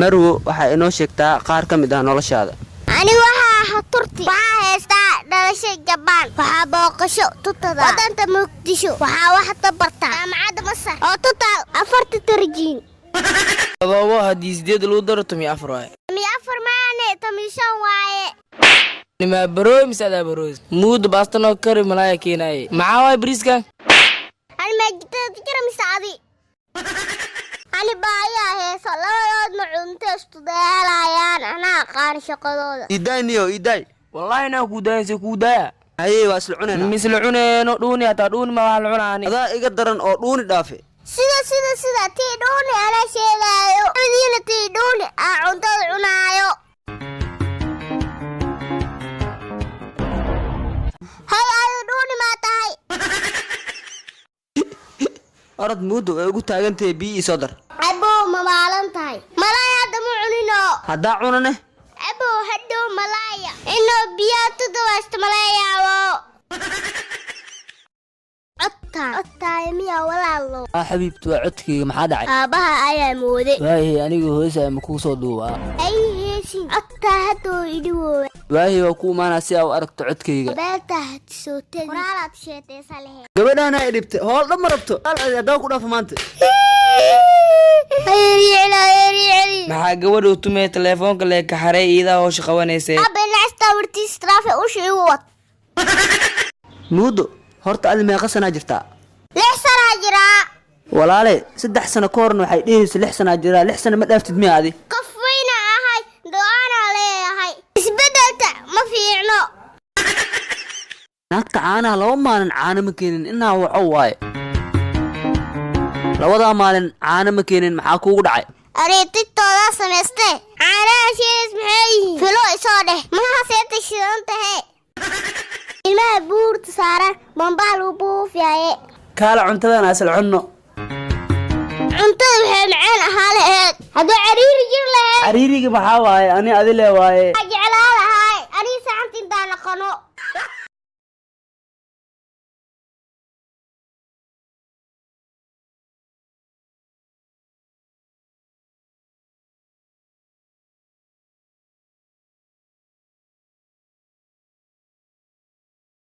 Marwo, waxaa inoo sheegtaa qaar ka mid ah noloshaada. Ani waxaa ahaa Turki. Waxaa haystaa dhalasho Jabaan. Waxaa booqasho tutada wadanta Muqdisho. Waxaa wax tabartaa jaamacadda Masar oo tutaal afarta tarjiin. 7 haddii 8 lagu daro 14 waaye. 14 maane, 15 waaye. Nimaa barooy mise adaa barooys? Muuda baastanoo kari, malaaya keenaaye. Maxaa waaye bariiskan? Ani maajidada jira mise adi? Ani baayaa heeso, labadoodna cunto isku dagaalayaan. Anaa aqaan shaqadooda. Idaay niyo, idaay. Wallaahi naa kuu daayan, se kuu daaya. Haye, waa isla cunayna. Misla cuneeno dhuuni, hataa dhuuni ma wax la cunaani. Adaa iga daran oo dhuuni dhaafe. Sida tii dhuuni anaa sheegaayo, labadiina tii dhuuni aa cuntada cunaayo. Hay, adi dhuuni maa tahay? Orod Muudo ay ugu taagantahay, biyo ii soo dar. Abow, ma maalan tahay? Malaay hadda ma cunino. Haddaa cunane. Abow, hadhow malaaya inuu biyaa tudawaysto malaayaawo. Codtaa codtaay miya, walaalo? Aa xabiibti, waa codkayga. Maxaa dhacay? Aabbaha ayaa mooday. Waahey, aniga hoosa ma kuu soo duubaa? Ay heesin, codtaa hadduu idhiwoowa. Waahey, waa ku imaanaa si aa u aragto codkayga. Beeltaa hadsootay walaalaad sheetaysa lehe. Gabadhaana i dhibtay, hool dhan ma rabto. Haddaba ku dhaafa maanta. Maxaa gabadha u tumaya? Teleefoonka lee kaxaray, iidaa howsha qabanaysay. Abba nacsta wartiis traafe usha igu wad. Muudo, horta adi meeqa sanaa jirtaa? 6 sanaa jiraa. Walaale, 3 sano ka horna waxay dhehaysa 6 sanaa jiraa. 6 sano ma dhaaftid miya adi? Qof weyna ahay, go-aanaa leeyahay, isbeddelka ma fiicno. Naagta caanaha 2 maalin caano ma keenin, inaa waco waaye. Labadaa maalin caano ma keenin, maxaa kuugu dhacay? Areetitoodaa samaystee caanaha shiilis maxay yihiin? Filo isoo dheh, maha seeta shidan tahe. Ilmaha buurta saaran bambaa lagu buufiyaye. Kaala cuntadan asal cunno. Cuntada waxay macaan ahaa laheed hadduu cariiri jir laheed. Cariiriga maxaa waaye? Ani adile waaye. Waxaa jeclaa.